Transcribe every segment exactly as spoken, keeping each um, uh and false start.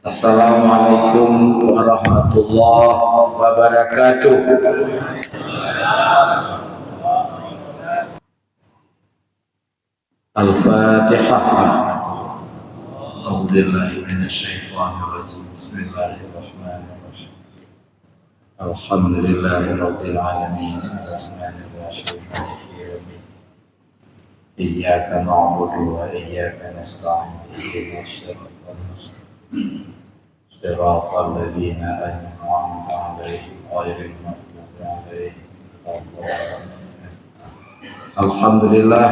Assalamualaikum warahmatullahi wabarakatuh. Al-Fatihah. A'udzubillahi minasyaitonirrajim. Bismillahirrahmanirrahim. Alhamdulillahirabbil alamin. Arrahmanirrahim. Maliki yaumiddin. Iyyaka na'budu wa iyyaka nasta'in. Ihdinas siratal mustaqim. Siratal ladzina an'amta 'alaihim ghairil maghdubi 'alaihim waladdallin. Alhamdulillah.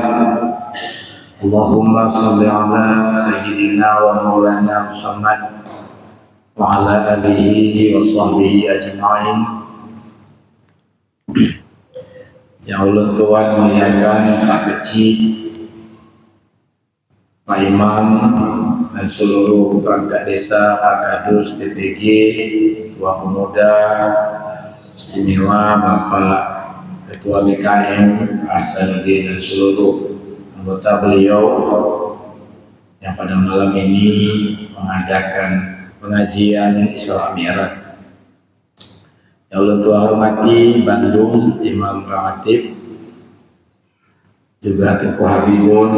Allahumma shalli ala sayyidina wa maulana Muhammad wa ala alihi wa sahbihi ajma'in. Nyang ulôn tuan muliakan Pak Keuchik, Pak Imam dan seluruh perangkat desa, Pak Kadus, T P G, Ketua Pemuda Istimewa, Bapak Ketua B K M, Pak Hasanuddin dan seluruh anggota beliau yang pada malam ini mengadakan pengajian Isra Mi'raj. Yang ulôn tuan hormati bandum imam rawatib, juga Teungku Habibun,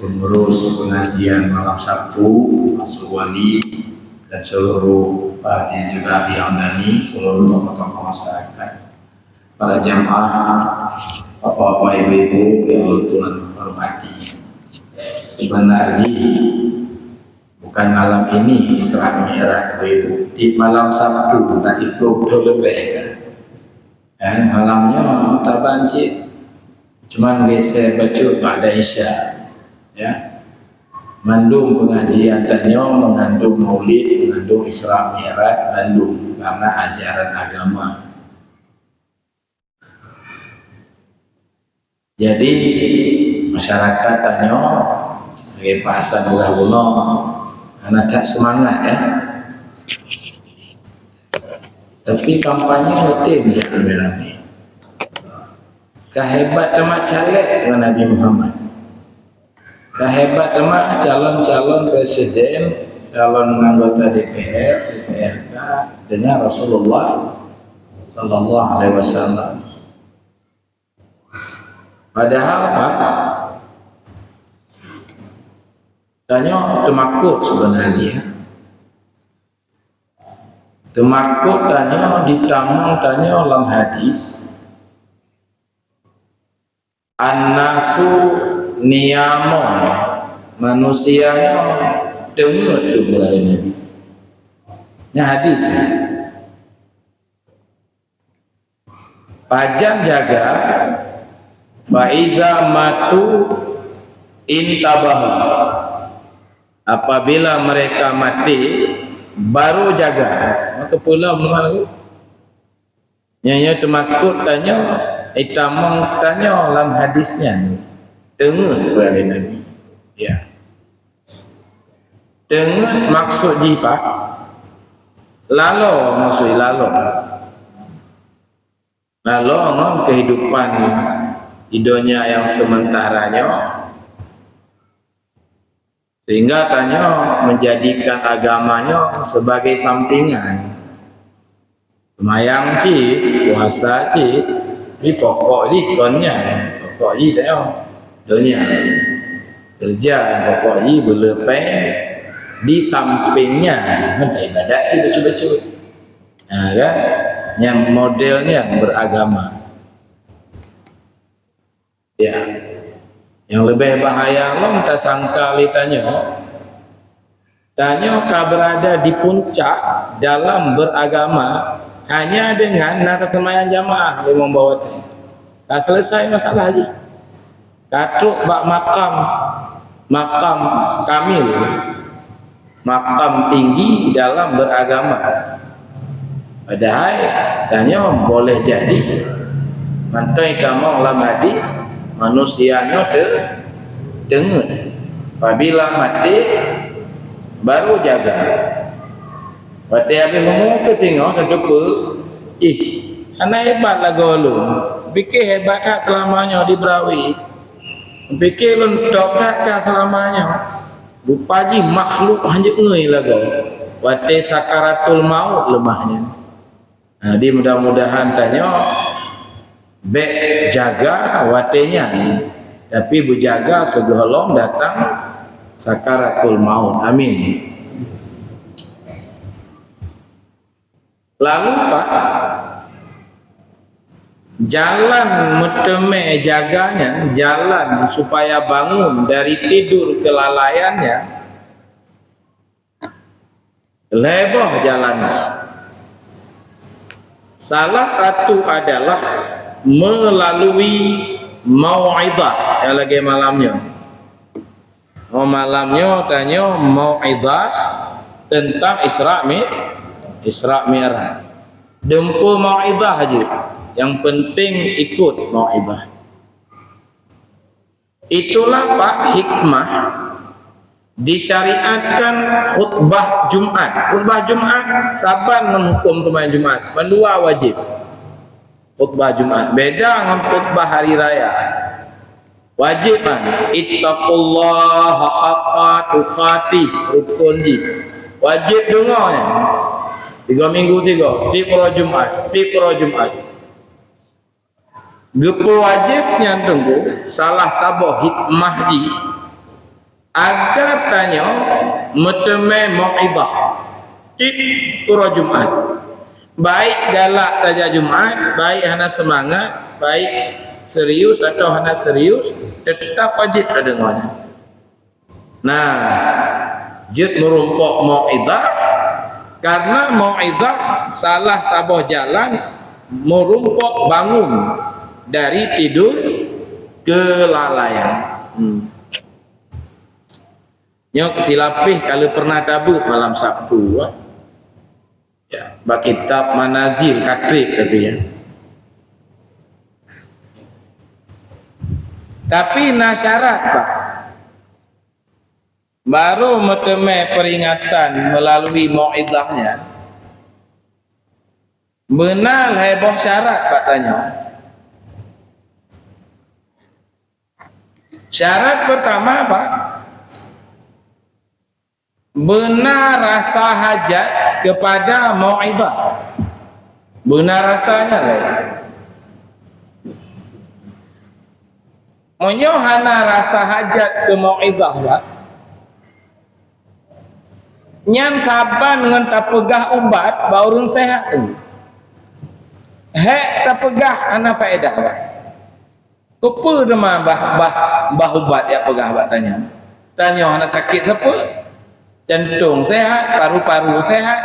pengurus pengajian malam Sabtu, masuk wali, dan seluruh Pak Haji Junaidi Hamdani, seluruh tokoh-tokoh masyarakat, para jamaah, bapak-bapak, ibu-ibu yang ulôn tuan hormati. Sebenarnya bukan malam ini Isra Mi'raj, ibu-ibu. Di malam Sabtu, nanti pukul lebih kan. Dan malamnya saban cit, cuman geser bacut ba'da Isya. Ya. Mandum pengajian tanyoe mengandung maulid, mengandung Isra Mi'raj, mandum karena ajaran agama. Jadi, masyarakat tanyoe, lagèe Pak Hasan Ulah bunoe, hana that seumangat, ya. Tapi kampanye rutin jak ramé-ramé. Ka hebat teuma caleg ngon Nabi Muhammad. Ka hebat teuma calon-calon presiden, calon anggota D P R, D P R K dengan Rasulullah sallallahu alaihi wasallam. Padahal, Pak, tanyoe teumakot sebenarnya. Teumakot tanyoe, ditamong tanyoe lam hadis, "An-nasu niyamun," manusia nyoe teungeut, kheun lé Nabi. Nyan hadis nyan. Pajan jaga, "Fa iza matu intabahu." Apabila mereka mati, baru jaga. Maka pula meunan. Nyoe, nyoe teumakot tanyoe, itamong tanyoe lam hadis nyan. Teungeut lé Nabi. Ya. Teungeut maksud jih, Pak. Lalo maksud jih, lalo. Lalo ngon kehidupan di donya nyang sementara nyoe. Sehingga tanyoe menjadikan agama nyoe sebagai sampingan. Seumayang cit, puasa cit, tapi pokok jih kon nyan, pokok jih tanyoe donya. Keureuja pokok jih beuleupeng, di samping nyan, ibadat cit bacut-bacut. Ha, kan? Nyang model nyan beragama. Ya. Nyang leubeh bahaya lom tasangka lé tanyoe, tanyoe ka beurada di puncak dalam beragama hanya dengan na taseumayang jamaah limong boh watèe. Ka selesai masalah jih. Ka trok bak makam, makam kamil. Makam tinggi dalam beragama. Padahai tanyoe boleh jadi, mantong tamong lam hadis, manusia nyoe te-, teungeut. Apabila maté, baru jaga. Watèe habéh umu keu singoh tateupeue, "Ih, hana hebat lagoe lôn. Pike hebat that seulama nyoe di Berawi. Pike lôn top that ka seulama nyoe." Rupa jih makhluk hanjeuet ngeue lagoe. Watée sakaratul maut leumah nyan. Nah, jadi mudah-mudahan tanyoe bék jaga watée nyan, tapi beujaga sigohlom datang sakaratul maut. Amin. Lalu, Pak, jalan meuteumé jaga nyan, jalan supaya bangun dari tidur kelalaian nyan, lhée boh jalan. Salah satu adalah melalui mau'izah nyang lagée malam nyoe. Oh, malam nyoe tanyoe mau'izah teuntang Isra Mi-, Isra Mi'raj. Dumpeue mau'izah jeuet, nyang penting ikut mau'izah. Itulah, Pak, hikmah disyariatkan khutbah Jumat. Khutbah Jumat saban ngon huköm seumayang Jumat, mandua wajéb. Khutbah Jumat beda ngon khutbah hari raya. Wajéb kan? Ittaqullaha haqqa tuqatih, rukun jih. Wajéb deungoe nyan. Tiga minggu tiga, tiep uroe Jumat, tiep uroe Jumat. Geupeuwajéb nyan teungku, salah saboh hikmah jih, agar tanyoe meuteumé mau'izah tiep uroe Jumat. Baik galak tajak Jumat, baik hana seumangat, baik serius atawa hana serius, teutap wajéb tadeungoe nyan. Nah, jeuet meurumpok mau'izah, karena mau'izah salah saboh jalan meurumpok bangun dari tidur kelalaian. Hmm. Nyoe silapéh kalau pernah tabeuet malam Sabtu, ah. Ya, bak kitab Manazil ka trép tapi, ya. Tapi na syarat, Pak. Baru meuteumé peringatan melalui mau'izah nyan, beuna lhée boh syarat bak tanyoe. Syarat pertama, Pak, beuna rasa hajat kepada mau'izah. Beuna rasa nyan lé. Meunyoe hana rasa hajat keu mau'izah, Pak, nyan saban ngon tapeugah ubat bak ureuëng seuhat tu. Hék tapeugah hana faedah, Pak. Keupeue teuma bah, bah, bah ubat jak peugah bak tanyoe? Tanyoe hana sakét sapeue? Jantong sehat, paru-paru sehat,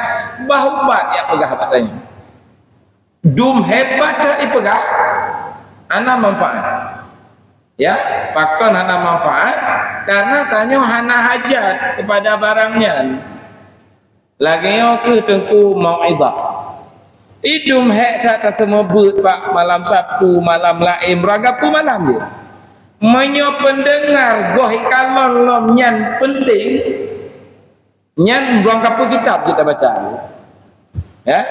bah ubat jak peugah bak tanyoe. Dum hebat that ipeugah, hana manfaat. Ya, pakon hana manfaat? Karena tanyoe hana hajat kepada barang nyan. Lagée nyoe kheueh teungku mau'izah. Idum hék that taseumeubeuet bak malam Sabtu, malam laén, ragapu malam jih. Meunyoe peundeungar goh ikalon lom nyan penting, nyan buang kapeue kitab kita baca. Ya.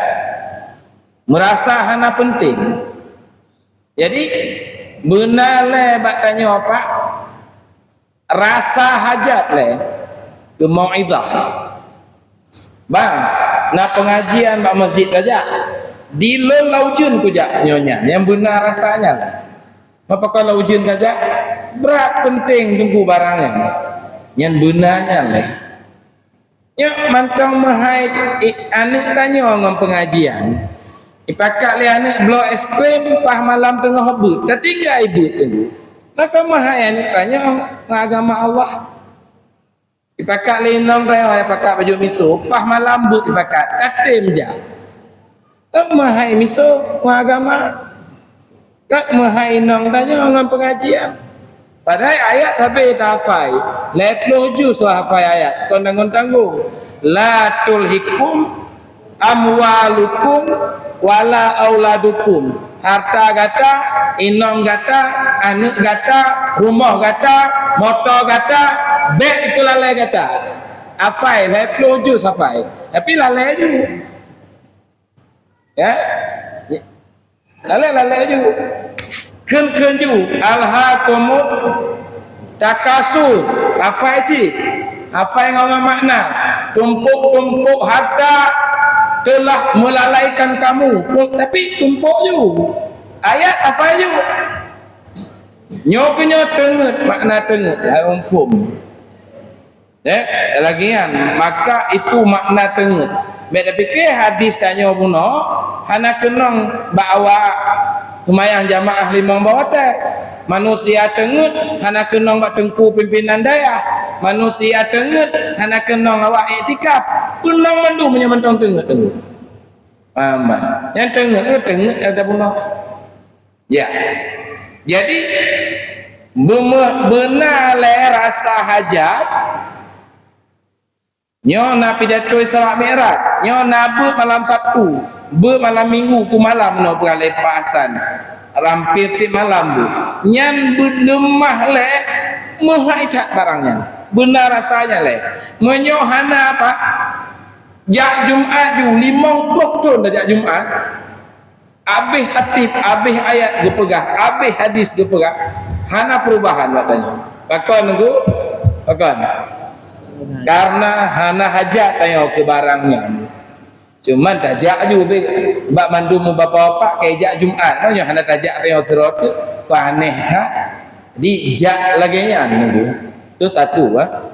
Merasa hana penting. Jadi, beuna lé bak tanyoe, Pak, rasa hajat lé keu mau'izah. Bang, na pengajian bak masjid kajak. Di lôn laujeuen kujak nyoe nyan, nyang beuna rasa nyan lé. Mapa ka laujeuen kajak? Brat penting teungku barang nyan. Nyan beuna nyan lé. Nyoe mantong meuhai i-, aneuëk tanyoe ngon pengajian. Ipakat lé aneuëk bloe es krim, paih malam teungoh beuet, tatinggai beuet teungku. Maka meuhai aneuëk tanyoe ngon agama Allah. Ipakat lé inong tanyoe, ipakat bajeuet miseue, paih malam beuet ipakat, tatem jak. Meuhai miseue ngon agama. Ka meuhai inong tanyoe ngon pengajian. Padahai ayat sabe tahafai, lhée ploh juz tahafai ayat, kon tanggong-tanggong. "La tulhikum amwalukum wala auladukum." Harta gata, inong gata, aneuëk gata, rumoh gata, moto gata, bék ipeulalé gata. Hafai, lhée ploh juz hafai. Tapi lalé ju. Ya? Lalé-lalé ju. Kheun-kheun ju. "Alhakumut takasur." Hafai cit. Hafai ngon makna. Tumpuk-tumpuk harta telah melalaikan kamu. Tapi tumpuk ju. Ayat hafai ju. Nyoe keuh nyoe teungeut, makna teungeut, hai huköm. Eh, lagèe nyan, maka itu makna teungeut. Bèk tapike hadis tanyoe bunoe, hana keunong bak awak seumayang jamaah limong boh watèe. Manusia teungeut hana keunong bak teungku pimpinan dayah. Manusia teungeut hana keunong awak iktikaf. Keunong mandum meunyoe mantong teungeut, teungeut. Paham, bah? Nyang teungeut, eh, teungeut ada bunoe. Ya. Jadi, beuna lé rasa hajat. Nyoe na pidato Isra Mi'raj. Nyoe na beuet malam Sabtu. Beuet malam Minggu, peumalam nyoe peulepasan. Rampir tiep malam beuet. Nyan beuet leumah lé, meuhai that barang nyan. Beuna rasa nyan lé. Meunyoe hana apa, jak Jumat ju, limong ploh thon tajak Jumat. Abéh khatib, abéh ayat geupeugah, abéh hadis geupeugah, hana perubahan bak tanyoe. Pakon, Teungku? Pakon? Karena hana hajat tanyoe keu barang nyan. Cuman tajak aju bak mandum bapak-bapak ka jak Jumat, meunyoe hana tajak tanyoe sidroe teuk, ka aneh that. Jadi jak lagèe nyan, Teungku. Tu satu, bah.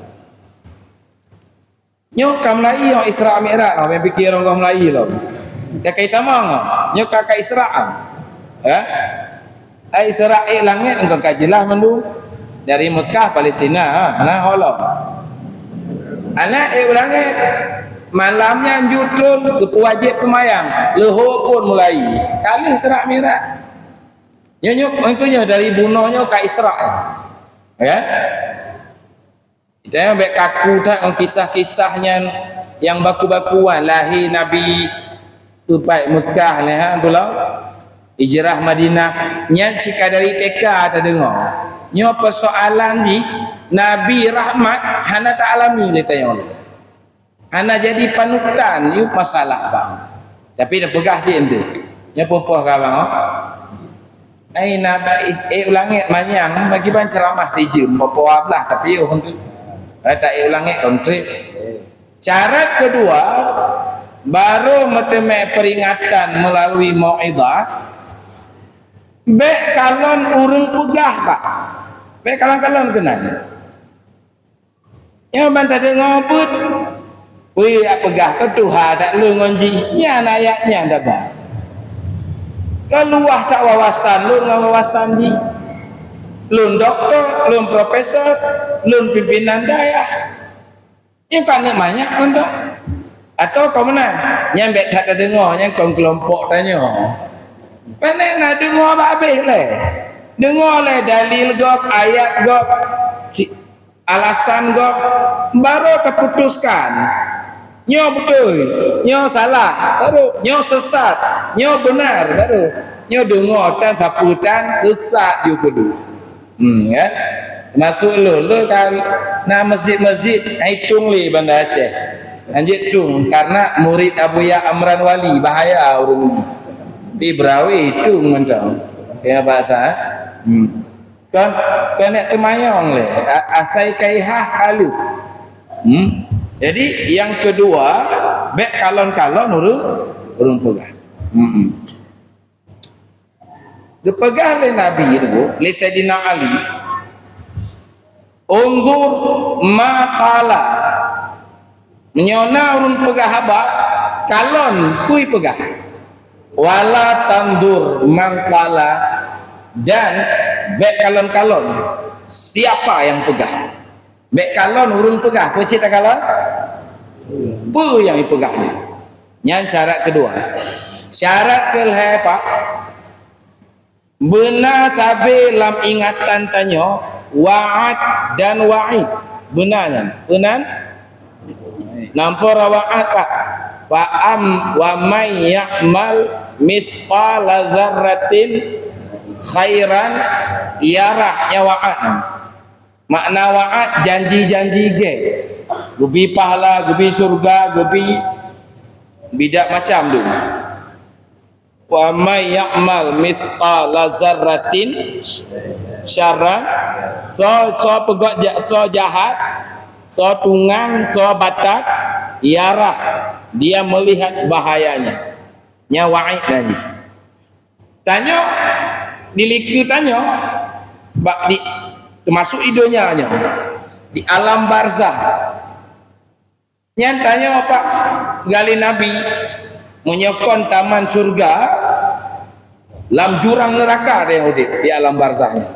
Nyoe ka mulai nyoe Isra Mi'raj, nyoe pike ronggoh mulai lom. Ka kai tamong, nyoe ka, ka Isra. Ya. Ai Isra ék langèt engkau ka jeulaih mandum. Dari Mekah, Palestina, ha, na holom. Aneuk ék u langèt. Malam nyan ju trôn geupeuwajéb seumayang, leuhô phon mulai. Ka lheueh Isra Mi'raj. Nyoe, nyoe, itu nyoe dari bunoe nyoe ka Isra. Ya. Kita bèk kaku that ngon kisah-kisah nyan nyang baku-bakuan lahé Nabi, peupat Mekah lé ha, beulom hijrah Madinah. Nyan cit ka dari T K tadeungoe. Nyoe peusoalan jih Nabi rahmat hana taalami lé tanyoe. Hana jadi panutan, yue masalah bang. Tapi dah peugah cit entu. Nyoe peue-peue ka bang, oh. Ai na ék u langèt manyang bagi ban ceramah sijeuem, poh-poh blah tapi oh entu. Eh, tak ék u langèt konkret. Syarat kedua, baru meuteumé peringatan melalui mau'izah, bèk kalon ureueng peugah, Pak. Bèk kalon-kalon keunan. Nyoe ban tadeungoe beuet. Peue jak peugah keu tuha that lôn ngon jih. Nyan ayat nyan daba. Keuluwah that wawasan lôn ngon wawasan jih. Lôn dokto, lôn profesor, lôn pimpinan dayah. Nyoe ka aneuk manyak mantong. Atau kon meunan, nyan bèk that tadeungoe, nyan kon keulompok tanyoe. Pane na deungoe bak abéh lé. Deungoe lé dalil gob, ayat gob. Cit alasan gob, baru taputuskan. Nyoe beutôi, nyoe salah, baru nyoe sesat, nyoe beunar, baru nyoe deungoe tan sapeue tan sesat ju keudua. Hmm, kan? Masuk lôn, lôn kan na masjid-masjid, na itong lé Banda Aceh. Hanjeuet tong, karena murid Abuya Amran Wali, bahaya ureueng nyoe. Di Berawe itong mantong. Ya, bahasa, eh? Hmm. Kon, kon nak teumanyong lé, a-, asai kai hah alu. Hmm? Jadi, yang kedua, bèk kalon-kalon ureueng, ureueng peugah. Hmm. Geupeugah lé Nabi tu, lé Saidina Ali, "Unzur ma qala." Meunyoe na ureueng peugah haba, kalon peue peugah. "Wala tanzur man qala," dan bèk kalon-kalon siapa nyang peugah. Bèk kalon ureueng peugah, peue cit takalon? Peue nyang jipeugah nyan. Nyan syarat keudua. Syarat keulhèe, Pak, beuna sabe lam ingatan tanyoe wa'ad dan wa'id. Beuna nyan. Beuna? Nampak wa'ad, Pak. Wa am-, wa may ya'mal misqala dzarratin khairan yarah, nyan wa'ad nyan. Makna wa'ad, janji-janji gèt. Geubi pahala, geubi syurga, geubi bidak macam tu. Wa may ya'mal mithqala dzarratin syarran, soe, soe peugöt ja-, soe jahat, Soe tungang, soe batat, yarah, dia melihat bahayanya. Nyan wa'id lagée. Tanyoe, di likeu tanyoe, bak di, teumasuk di donya nyoe, di alam barzah. Nyan tanyoe, Pak, gali Nabi, meunyoe kon taman syurga, lam jurang neuraka deh udeb di alam barzah nyan.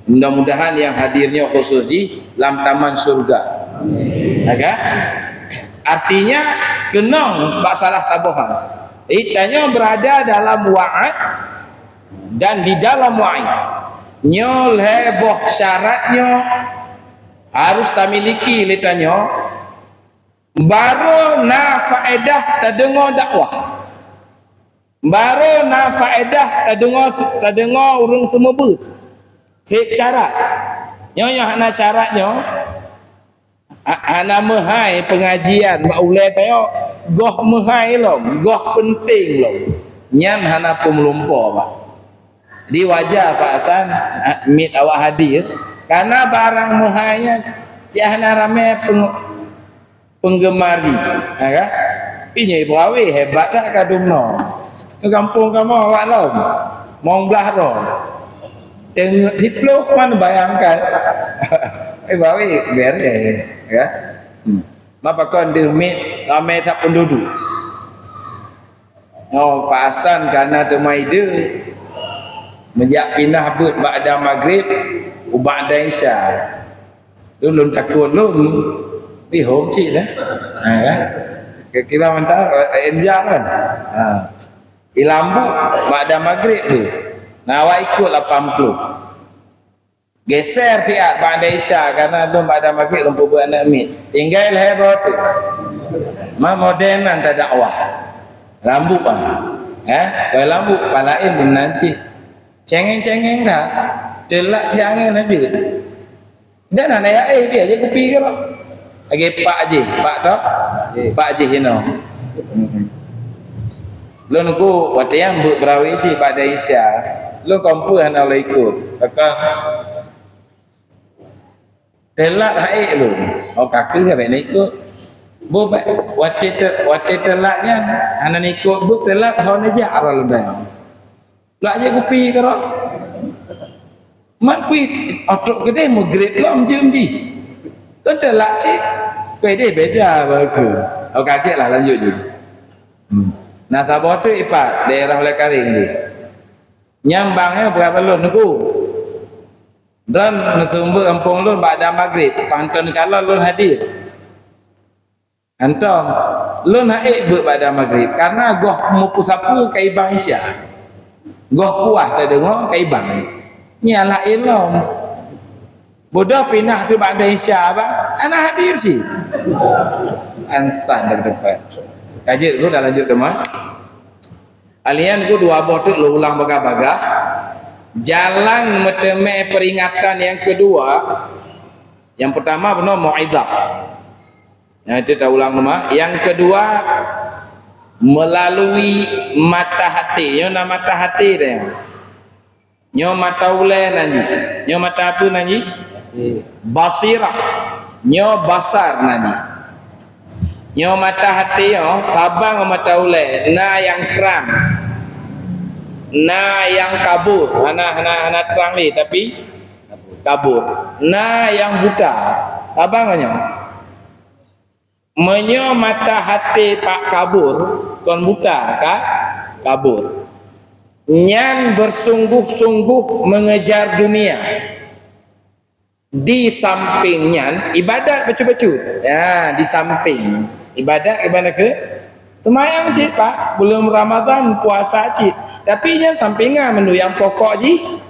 Mudah-mudahan nyang hadir nyoe khusus jih lam taman syurga. Ya kan? Artinya, keunong bak salah saboh hal. Jadi, tanyoe berada dalam wa'ad dan di dalam wa'id. Nyoe lhée boh syarat nyoe harus tamiliki lé tanyoe, barô na faedah tadeungoe dakwah. Barô na faedah tadeungoe, tadeungoe ureuëng seumeubeuet. Seb syarat. Nyoe nyang hana syarat nyoe, ha-, hana meuhai peungajian bak ulée tanyoe, goh meuhai lom, goh peunteng lom. Nyan hana peumeulimpôh, Pak. Jadi wajar Pak Hasan, ha, miet awak hadir, karena barang meuhai nyan cit hana ramé peung-, penggemar jih, ha kan? Tapi nyoe Ibu Awe hebat that ka dumnoe. Nyoe gampông kamoe awak lom. Mong blah droe. Teungeut siplôh man bayangkan. Ibu Awe bereh, ya. Hmm. Ma pakon deuh miet ramé that peunduduek. Nyoe Pak Hasan kana teuma ide. Meujak pinah beuet ba'da Maghrib u ba'da Isya. Lôn, lôn takot lôn, di hom cit dah. Ha, kan? Kira mantap, enjak kan? Ha. Di Lambok, ba'da Maghrib tu. Nah, awak ikot lapan puluh. Geser siat ba'da Isya, karena lôn ba'da Maghrib lôn peubuet aneuk miet. Tinggai lhée boh tu. Ma modern nan tadakwah. Lambok ah. Eh, kalau Lambok, palaén di meunan cit. Cengeng-cengeng dah. Teulak siang angén na jeuet. Dan hana ya, eh, biar je kupi ke, Pak. Lagi pak je, pak tu. Pak je inoe. Lôn ku watée nyang beuet beurawe cit ba'da Isya. Lôn kompeu hana lôn ikot. Kaka telat hai lôn. Oh, kaka ka bèk ikot. Bu, watée te-, watée telat nyan, hana ikot bu telat, ho neujak arah leubeh. Lak jép kupi keudroe. Mat kui, otrok keudeh meugreb lom jeuem jih. Kon teulak cit. Keudeh beda baku. Oh, kagek lah lanjut jih. Hmm. Nah, saboh tu ipat daerah Ulèe Karéng deh. Nyang bang nyan peugah bak lôn, Teungku. Droen neuseumeubeuet gampông lôn bak dan magrib, panton kalon lôn hadir. Hantom, lôn han ék beuet bak dan magrib, kareuna goh meupeusapeue ka ibang Isya. Goh puah tadeungoe ka ibang. Nyan laén lom. Bodoh pinah teuh bak dan Isya, bah, hana hadir cit. Ansah dan teumpat. Ka jeuet, lôn dah lanjut teuma. Alian ku dua boh teuk lôn ulang bagah-bagah. Jalan meuteumé peuringatan nyang keudua, nyang peurtama bunoe mau'izah. Nyang itu taulang teuma. Nyang keudua, meulalu mata haté. Nyoe na mata haté deh. Nyoe mata ulèe nan jih. Nyoe mata peue nan jih? Basirah. Nyoe basar nan jih. Nyoe mata haté nyoe, saban ngon mata ulèe, na nyang trang. Na nyang kabur, hana, hana, hana trang lé, tapi kabur. Na nyang buta, saban ngon nyoe. Meunyoe mata haté pak kabur, kon buta ka kabur. Nyan beusunggoh-sunggoh meungejar dunia. Di sampéng nyan, ibadat bacut-bacut. Ya, di sampéng ibadat, ibadat keu seumayang cit, Pak. Buleuen Ramadhan puasa cit. Tapi nyan sampingan, meunyoe nyang pokok jih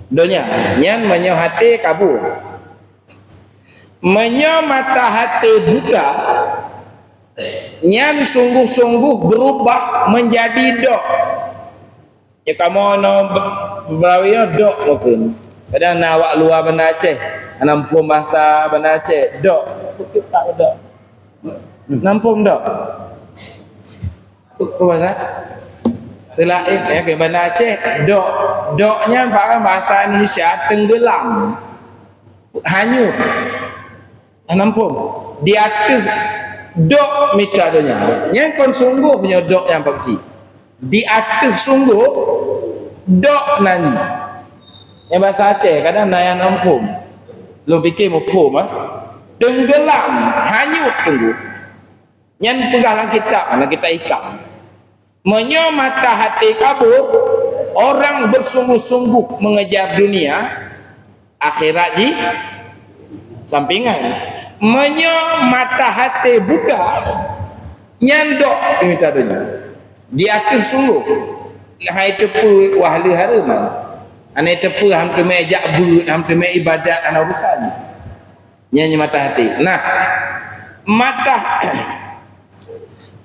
donya. Nyan meunyoe haté kabur. Meunyoe mata haté buta, nyan sunggoh-sunggoh beurubah meunjadi dok. Ya, kamoe nyoe Betawi nyoe dok mungken. Kadang na awak luwa Banda Aceh, hana muphom bahasa Banda Aceh, dok. Peue tak dok? Hana muphom dok? Peue bahasa? Selain, ya, ke Banda Aceh, dok. Dok nyan bahasa Indonesia tenggelam. Hanyut. Hana muphom. Di ateueh dok mita donya. Nyan kon sunggoh nyoe dok nyang pakcik. Di ateueh sunggoh dok nan jih. Nyang basa Aceh kadang na nyang hana muphom. Lôn pike muphom, ah. Teunggelam, hanyut teunggu. Nyan peugah lam kitab, lam kitab hikam. Meunyoe mata hati kabur, orang bersungguh-sungguh mengejar dunia, akhirat jih sampingan. Meunyoe mata hati buta, nyan dok mita donya. Di ateueh sunggoh, hai teupeu wah leuhareuman. Hana teupeu ham teumé jak beuet, ham teumé ibadat, hana urusan jih. Nyan mata hati. Nah, mata,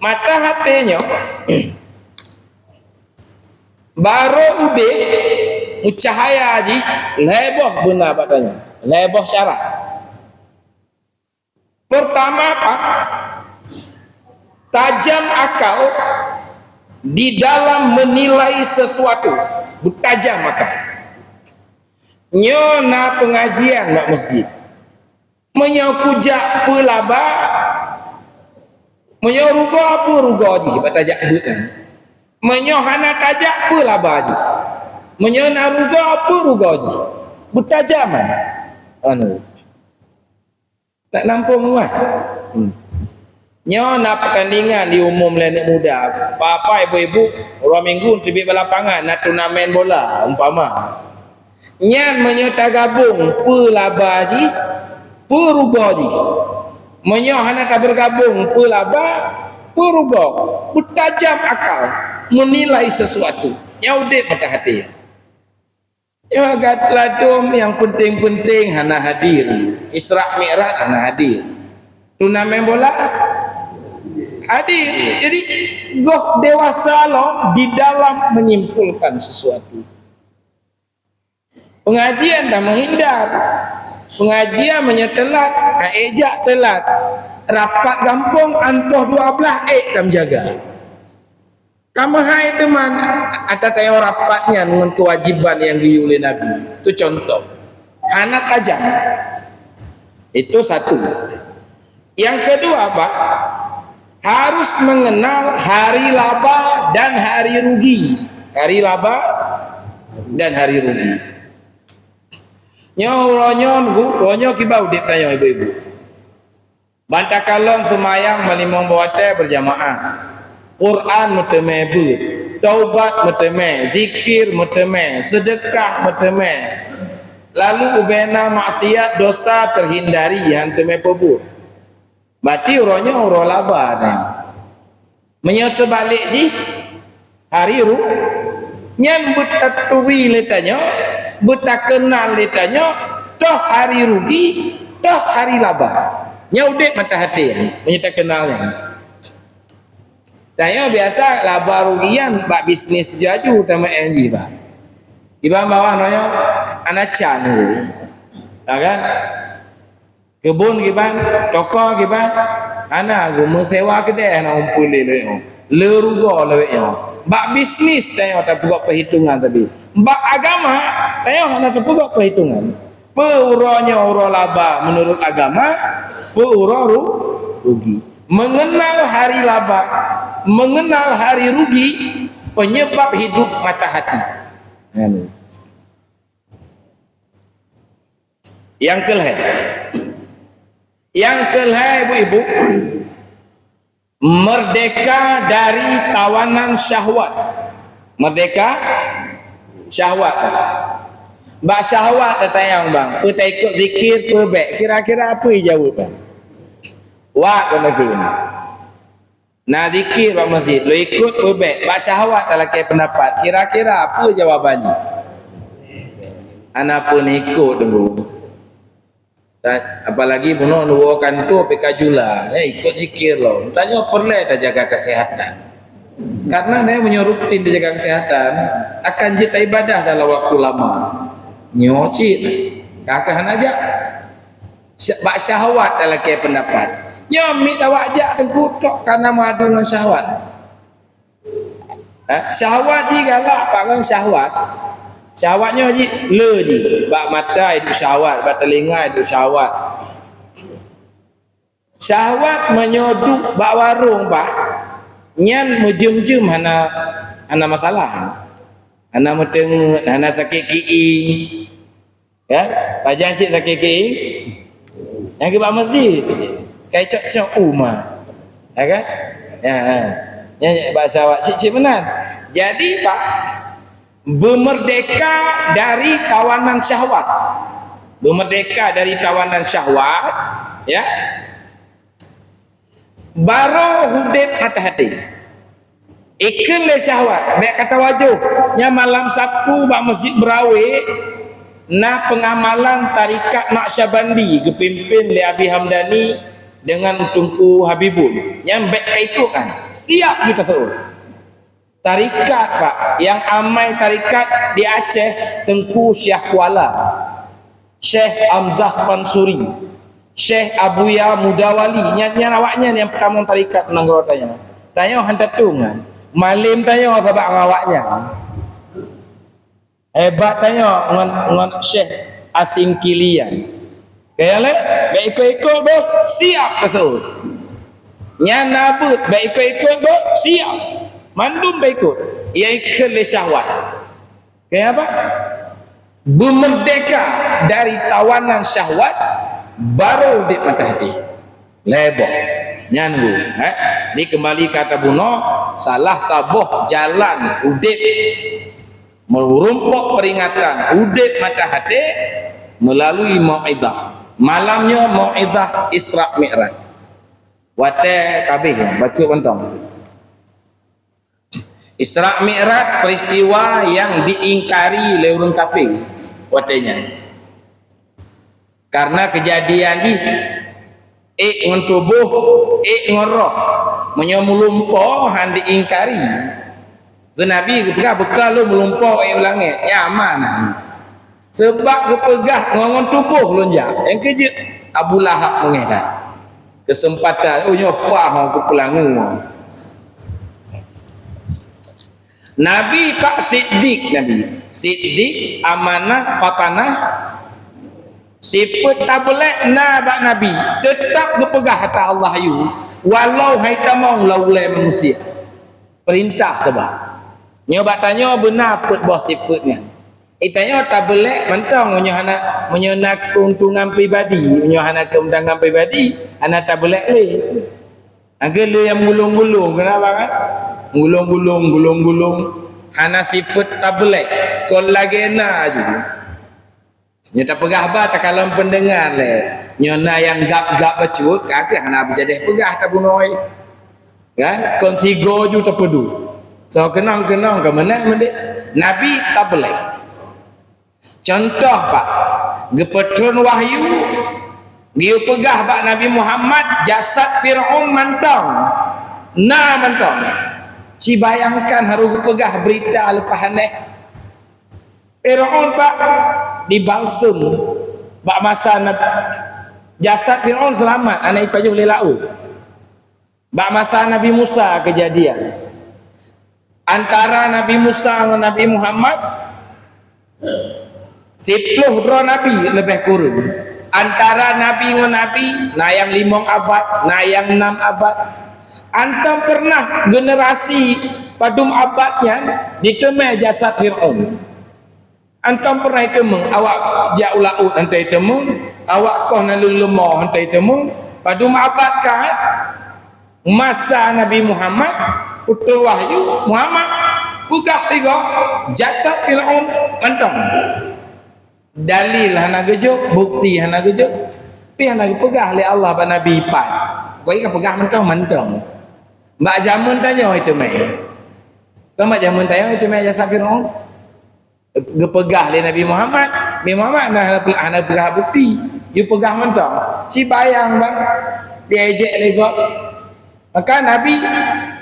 mata hati nyoe baru udeb meucahaya jih lhée boh beuna bak tanyoe, lhée boh syarat. Pertama, Pak, tajam akal di dalam menilai sesuatu. Beutajam akal. Nyoe na pengajian bak masjid. Meunyoe kujak peue laba, meunyoe rugoe peue rugoe jih bak tajak beuet nyan. Meunyoe hana tajak peue laba jih. Meunyoe na rugoe peue rugoe jih. Beutajam anu. Nak nampung rumah. Hmm. Nyoe na pertandingan diumum lé aneuk muda. Papa ibu-ibu, uroe minggu teubiet bak lapangan na turnamen bola, umpama. Nyan meunyoe tagabong peue laba jih, peue rugoe jih. Meunyoe hana tabeurgabong peue laba, peue rugoe. Beutajam akal menilai sesuatu. Nyan udeb mata hati. Nyoe gata ladom nyang penting-penting hana hadir. Isra Mi'raj hana hadir. Turnamen bola hadir. Jadi, goh dewasa lom di dalam menyimpulkan sesuatu. Pengajian dah menghindar. Pengajian meunyoe teulat, ék jak teulat. Rapat gampông an poh dua blah ék tameujaga. Ka meuhai teuma ata tayue rapat nyan ngon keuwajéban nyang geuyue lé Nabi. Itu contoh. Hana tajam. Itu satu. Yang kedua, Pak, harus mengenal hari laba dan hari rugi. Hari laba dan hari rugi. Nyoe uroe nyoe, uroe nyoe kiban udeb tanyoe ibu-ibu. Ban takalon seumayang meulimong boh watée beujamaah. Quran meuteumé beuet, taubat meuteumé, zikir meuteumé, seudeukah meuteumé. Lalu ubena maksiat dosa teuhindari, han teumé peubuet. Berarti uroe nyoe uroe laba nyan. Meunyoe seubalek jih, hari ru-, nyan beutaturi lé tanyoe, beutakeunal lé tanyoe, toh hari rugi, toh hari laba. Nyan udeb mata hati nyan, meunyoe takeunal nyan. Tanyoe biasa laba rugi nyan bak bisnis jaju tameu'en jih, bah. Iban bawah nyoe, ana can. Ha kan? Keubon kiban, toko kiban, hana geuh meusewa keudée hana umpul lé lawét nyoe. Le rugoe lawét nyoe. Bak bisnis tanyoe tapeugah peuhitungan tapi. Bak agama, tanyoe hana tapeugah peuhitungan. Peu uroe nyoe uroe laba meunurot agama, peu uroe ru-, rugi. Mengenal hari laba, mengenal hari rugi, penyebab hidup mata hati. Amin. Nyang keulhée. Nyang keulhée, ibu-ibu, merdeka dari tawanan syahwat. Merdeka syahwat. Bak syahwat tatanyong, bang, peue taikot zikir, peue bék? Kira-kira peue jaweueb, bang? Wak keuneukheun. Na zikir bak masjid, lôn ikot peue bék, bak syahwat talakée peundapat. Kira-kira peue jawaban jih? Hana peue neuikot, Teungku. Dan apalagi bunoe neuwoe kantô P K Jula, eh, ikot zikir lom. Tanyoe peureulée tajaga keuseuhatan. Karena nyoe meunyoe rutin tajaga keuseuhatan, akan jeuet ibadah dalam waktu lama. Nyoe cit, ka keuh hana jak. Sya-, bak syahwat talakée peundapat. Nyoe miet awak jak Teungku tok kana meuadu ngon syahwat. Ha? Syahwat jih galak bak ngon syahwat. Syahwat nyoe jih le jih. Bak mata iduek syahwat, bak telinga iduek syahwat. Syahwat meunyoe duek bak warong bah, nyan meujeuem-jeuem hana, hana masalah. Hana meuteungeut, hana sakét kiéng. Kan? Pajan cit sakét kiéng? Nyang keu bak masjid. Kai cok-cok uma. Ya kan? Ya, ha. Nyan bak syahwat cit-cit meunan. Jadi, bah, beumerdeka dari tawanan syahwat. Beumerdeka dari tawanan syahwat, ya. Baroe udeb mata até. Ikheun lé syahwat, bék ka tawajoh. Nyan malam Sabtu bak Masjid Beurawe, na peungamalan tarekat Naqsyabandi geupimpén lé Abi Hamdani deungon Teungku Habibul. Nyan bék ka ikot kan. Siap geutasawuf. Tarekat, Pak, nyang amai tarekat di Aceh, Teungku Syiah Kuala, Syekh Hamzah Pansuri, Syekh Abuya Mudawali, nyan, nyan awaknyan nyang peutamong tarekat nanggroe tanyoe. Tanyoe han tatueng, malem tanyoe sabab ngon awaknyan. Hebat tanyoe ngon, ngon Syekh Asingkilian. Kaya lé, bék ikot-ikot boh, siap tasawuf. Nyan na beuet, bék ikot-ikot boh, siap. Mandum bék ikot. Ia ikheun lé syahwat. Kaya apa? Beumerdeka dari tawanan syahwat, baroe udeb mata até. Lhée boh. Nyan hu, eh. Jadi keumbali keu ata bunoe, salah saboh jalan udeb meurumpok peuringatan udeb mata até meulalui mau'izah. Malam nyoe mau'izah Isra Mi'raj. Watée ka abéh bacut mantong. Isra Mi'raj peristiwa nyang diingkari lé ureuëng kafé watée nyan. Karena keujadian jih ék ngon tuboh, ék ngon roh. Meunyoe meulumpoe han diingkari. Keu Nabi geupeugah, "Beuka lôn meulumpoe ék u langét, nyan aman." Seubab geupeugah, "Ngon, ngon tuboh lôn jak." Nyang keujeuet Abu Lahab meungéh that. Keuseumpatan, oh, nyoe paih ho geupeulangô. Nabi pak siddiq Nabi. Siddiq, amanah, fatanah. Sifeuet tabeulék na bak Nabi, teutab geupeugah ata Allah yue, walau hai tamong lam ulée manusia. Peurintah sabab. Nyoe bak tanyoe beuna peuet boh sifeuet nyan. Eh, tanyoe tabeulék mantong meunyoe hana, meunyoe na keuntungan pribadi, meunyoe hana keuntungan pribadi, hana tabeulék lé. Angke lé nyang meugulong-gulong, kenapa kan? Gulong-gulong, gulong-gulong. Hana sifeuet tabeulék, kon lagée na ju. Nyoe tapeugah ba takalon peundengar lé. Nyoe na nyang gab-gab bacut, ka keuh hana beujadeh peugah tabunoe. Kan? Kon sigo ju tapeuduek. Soe keunong-keunong ka meunan meudeh. Nabi tabeulék. Contoh, Pak, geupeutron wahyu, geupeugah bak Nabi Muhammad, jasad Fir'aun mantong. Na mantong. Ci bayangkan harôh geupeugah beurita leupah aneh. Fir'aun, Pak, dibalsem bak masa Nab-, jasad Fir'aun seulamat, hana jipajoh lé laôt. Bak masa Nabi Musa keujadian. Antara Nabi Musa ngon Nabi Muhammad, siplôh droe nabi leubeh kureueng. Antara nabi ngon nabi, na nyang limong abad, na nyang nam abad. Antom peureunah generasi padum abad nyan diteumé jasad Fir'aun. Antom peureunah jiteumeung, awak jak u laôt hana jiteumeung, awak koh naleueng leumo hana jiteumeung, padum abad ka, masa Nabi Muhammad, peutron wahyu, Muhammad, peugah sigoe, jasad Fir'aun mantong. Dalil hana geujok, bukti hana geujok, tapi hana geupeugah lé Allah bak Nabi pat. Pokoknya ka peugah mantong-mantong. Bak jameun tanyoe jiteumé. Kon bak jameun tanyoe jiteumé jasad Fir'aun. Geupeugah lé Nabi Muhammad, Nabi Muhammad hana, hana peugah bukti, jipeugah mantong. Ci bayang bang, diejek lé gob. Maka Nabi,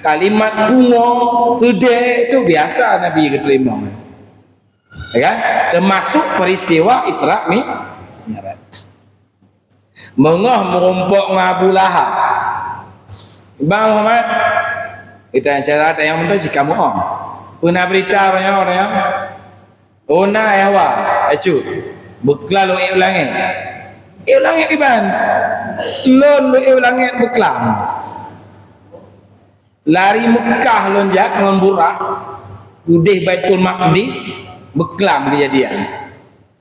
kalimat pungo, seudeh, itu biasa Nabi geuteurimong. Ya kan? Termasuk peristiwa Isra Mi-, Mi'raj. Meungoh meurumpok ngon Abu Lahab. Bang Muhammad, kita cara tayang meuntang cit kamoe. Peuna berita roh nyoe, roh nyoe? Oh, na, eh, awak, eh, cut. Beuklam lôn ék u langét. Ék u langét iban. Lôn lôn ék u langét beuklam. Lari Meukah lôn jak ngon Burak, udeh Baitul Maqdis, beuklam keujadian.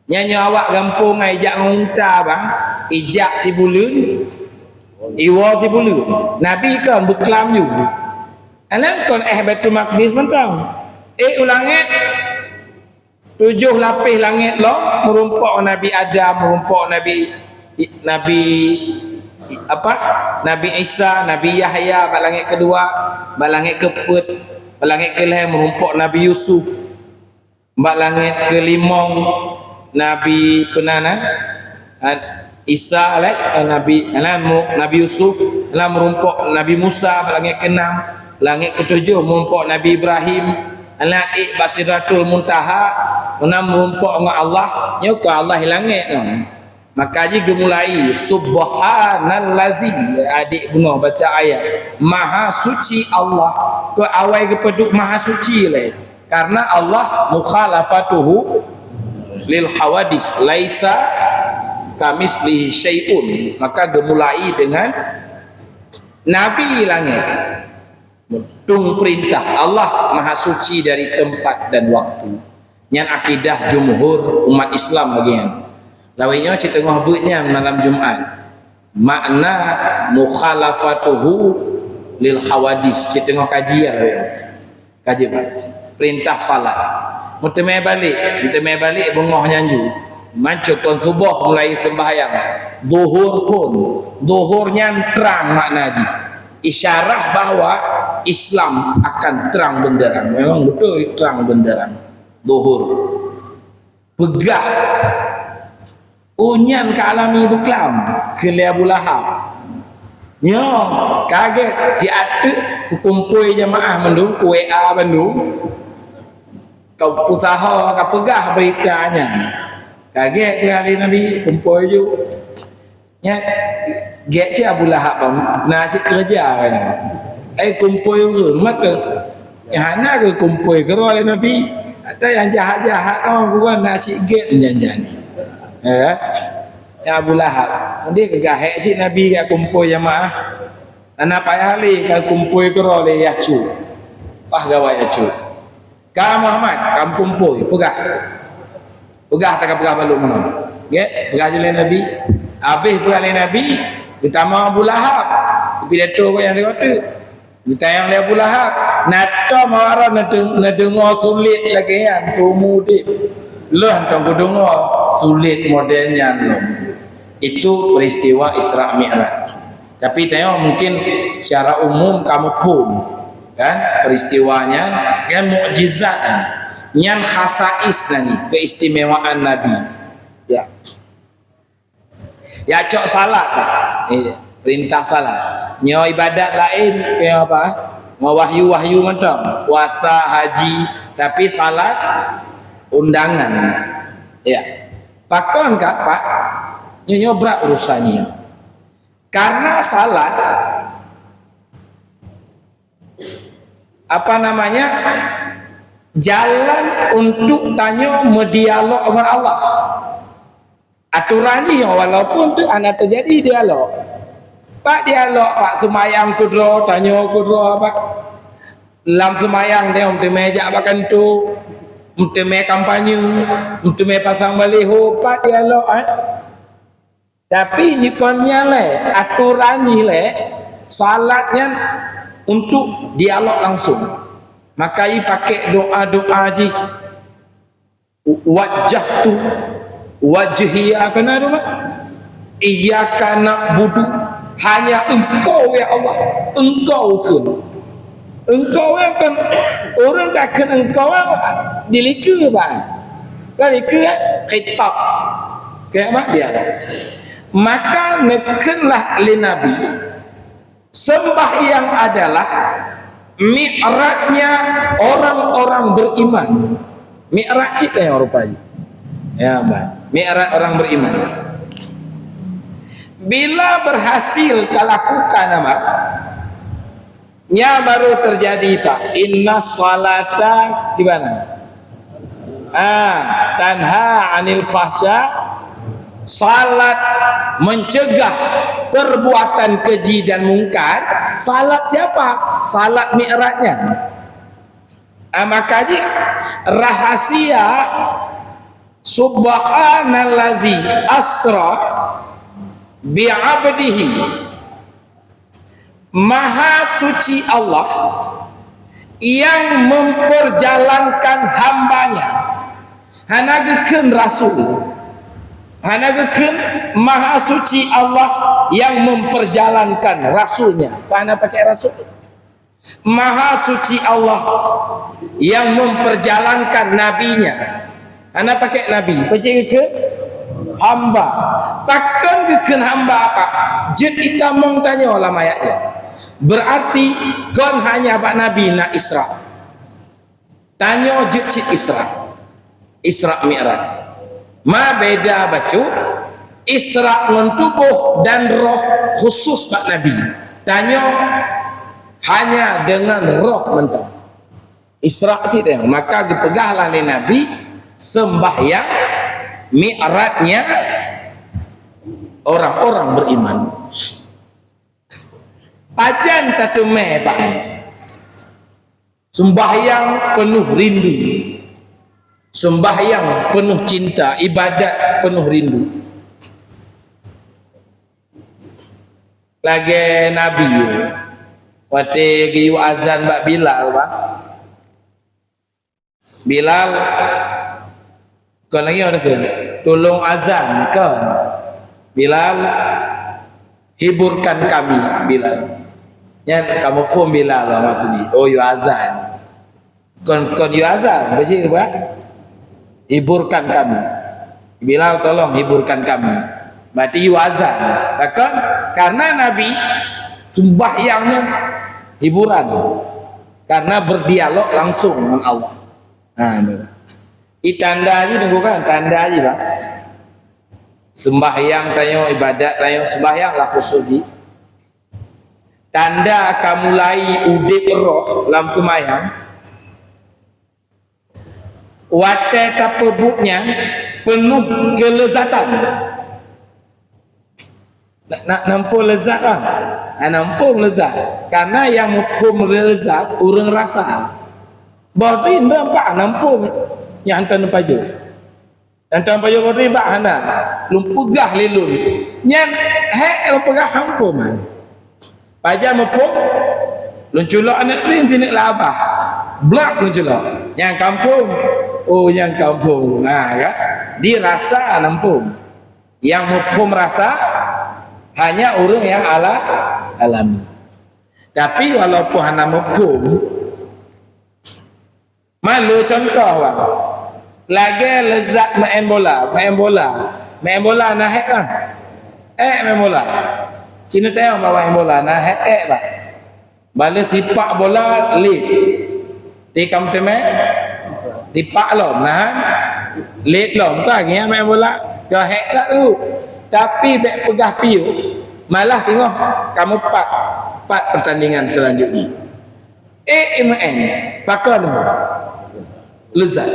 Nyan nyoe awak gampông hai jak ngon unta bang, ijak sibuleuen, iwoe sibuleuen. Nabi kon beuklam ju. Aneuk kon éh Baitul Maqdis mantong. Ék u langét, tujoh lapéh langét lom, meurumpok Nabi Adam, meurumpok Nabi, Nabi, apa? Nabi Isa, Nabi Yahya bak langét keudua, bak langét keupeuet, bak langét keulhèe meurumpok Nabi Yusuf. Bak langét keulimong Nabi peunanan, Isa alai, eh, Nabi, eh, Nabi Yusuf, lam meurumpok Nabi Musa bak langét keunam, langét keutujoh meurumpok Nabi Ibrahim, aneuk ék bak Sidratul Muntaha, meunan meurumpok ngon Allah, nyoe keu Allah langét nyoe. Maka jigeumulai, "Subhanallazi," adék bunoe baca ayat, "Maha suci Allah." Keu awai geupeuduek maha suci lé. Karena Allah mukhalafatuhu lil hawadis, laisa kamislihi syai'un. Maka geumulai dengan Nabi langét. Meutung peurintah Allah Maha Suci dari tempat dan waktu. Nyan akidah jumhur umat Islam lagée nyan. Lawét nyoe cit teungoh beuet nyan malam Jumat. Makna mukhalafatuhu lil hawadis. Cit teungoh kaji ya lawét nyoe. Kaji, Pak. Perintah salat. Meuteumé balek, meuteumé balek beungoh nyan ju. Mancok kon suboh mulai sembahyang. Duhur pun. Duhur nyan trang makna jih. Isyarah bahwa Islam akan terang benderang. Memang betul terang benderang. Duhur. Peugah. Oh, nyan ka alami beuklam keu lé Abu Lahab. Nyoe kagét, siat teuk kukumpôi jamaah mandum, ku W A bandum. Kau peusaho ka peugah beurita nyan. Kagét keu lé Nabi, kumpôi ju. Nyan, gét cit Abu Lahab bang, na cit keureuja nyan. Ai kumpôi ureueng, maka nyang hana geukumpôi keudroe lé Nabi. Ata nyang jahat-jahat oh, bukan na cit gét nyan-nyan. Ya kan? Ya Abu Lahab. Jadi keugah hék cit Nabi ka kumpôi jamaah. Hana payah lé ka kumpôi keudroe lé Yacu. Pah gawai Yacu. Ka Muhammad, kampung pui, peugah. Peugah, taka peugah balu meunoe. Nggih, peugah jih lé Nabi. Habéh peugah lé Nabi, geutama Abu Lahab. Pidato keu nyang teuka teuk. Geutanyong lé Abu Lahab, "Na tom awak droe neudeung-, neudeungoe sulet lagée nyan seumur udeb? Lôn tom kudeungoe sulet model nyan lom." Itu peristiwa Isra Mi'raj. Tapi tanyoe mungkin secara umum ka muphom, kan, peristiwa nyan, kan, mukjizat nyan. Nyan khasais nyan, keistimewaan Nabi. Ya. Ya, cok salat dah. Eh, perintah salat. Nyoe ibadat laén, nyoe apa? Ngon wahyu-wahyu mantong. Puasa, haji, tapi salat undangan. Ya. Pakon ka, Pak? Nyoe, nyoe brat urusan nyoe. Karena salat, apa namanya, jalan untuk tanyoe meudialog ngon Allah. Aturan jih, walaupun tu hana teujadi dialog. Pak dialog, Pak, seumayang keudroe, tanyoe keudroe, Pak. Lam seumayang deh, meuteumé jak bak kantô, meuteumé kampanye, meuteumé pasang baliho, Pak dialog, eh. Tapi nyoe kon nyan lé, aturan jih lé, salat nyan untuk dialog langsung. Maka i pakai doa-doa jih, "Wajjahtu wajhiya," kana tu, Pak? "Iyyaka na'budu," hanya Engkau ya Allah, Engkau kheun. Engkau kan, ureueng ka kheun Engkau, dilikeue, Pak. Ka likeue, khitab. Kiamat dia. Maka neukheunlah lé Nabi, sembahyang adalah mi'rajnya orang-orang beriman. Mi'raj cit ka nyang rupa jih. Ya, Pak. Mi'raj orang beriman. Bila berhasil talakukan, apa? Nya baru terjadi, Pak. Inna salata gimana? Ah, tanha anil fahsya Salat mencegah perbuatan keji dan mungkar. Salat siapa? Salat Mi'rajnya. Ah, maka ji rahasia subhanallazi asra bi'abdihi. Maha suci Allah yang memperjalankan hambanya. Hana geukheun rasul. Hana geukheun maha suci Allah yang memperjalankan rasulnya. Hana pakai rasul. Maha suci Allah yang memperjalankan nabinya. Hana pakai nabi, pacit geukheun hamba. Pakon geukheun hamba apa? Jeuet itamong tanyoe lam ayat nyan. Berarti kon hanya bak nabi na Isra. Tanyoe jeuet cit Isra. Isra Mi'raj. Ma beda bacut, Isra ngon tuboh dan roh khusus bak nabi. Tanyoe hanya dengan roh mantong. Isra cit nyan, maka geupeugah lah lé Nabi, sembahyang Mi'rajnya orang-orang beriman. Pajan tateumé, Pak? Sembahyang penuh rindu. Sembahyang penuh cinta, ibadat penuh rindu. Lagèe Nabi, watèe geuyue azan bak Bilal, bah. Bilal, kon lagèe nyan, "Tulông azan," kon. "Bilal, hiburkan kami, Bilal." Nyan kamoe phon Bilal lah maksud jih. Oh, yue azan. Kon, kon yue azan, beujih bah. "Hiburkan kami. Bilal, tolong hiburkan kami." Berarti yue azan. Pakon? Karena Nabi sembahyang nyan hiburan. Karena berdialog langsung dengan Allah. Ha, betul. Ih, tanda jih nunggu kan, tanda jih, bah. Sembahyang tanyoe, ibadat tanyoe, sembahyang lah khusus jih. Tanda ka mulai udép roh lam seumayang, watèe tapeubuet nyan peunoh keulezatan. Na, na, na muphom leuzat kan? Na, na muphom leuzat. Karena nyang muphom leuzat ureueng rasa. Boh pih ndak nampak na muphom nyang hantom neupajoh. Hantom pajoh boh pih bak hana. Lôn peugah lé lôn. Nyan hék lôn peugah hana muphom nyan. Pajan muphom, lôn culok aneuk lôn sineuk lam babah. Blak lôn culok. Nyang ka muphom. Oh, nyang ka muphom. Ha, kan? Dirasa na muphom. Nyang muphom rasa hanya ureueng nyang ala-, alami. Tapi walaupun hana muphom, ma lôn contoh, bah. Lagèe leuzat maén bola, maén bola. Maén bola na hék, bah? Ék maén bola. Ci neutanyong bak maén bola na hék, ék, bah. Bak lheueh sipak bola lét. Ti kam teumé? Sipak lom, nah. Lét lom, ka ngieng maén bola. Ka hék that tu. Tapi bèk peugah piôh, malah teungoh kamoe pat, pat pertandingan selanjutnya. Eh, M N, pakon leuzat.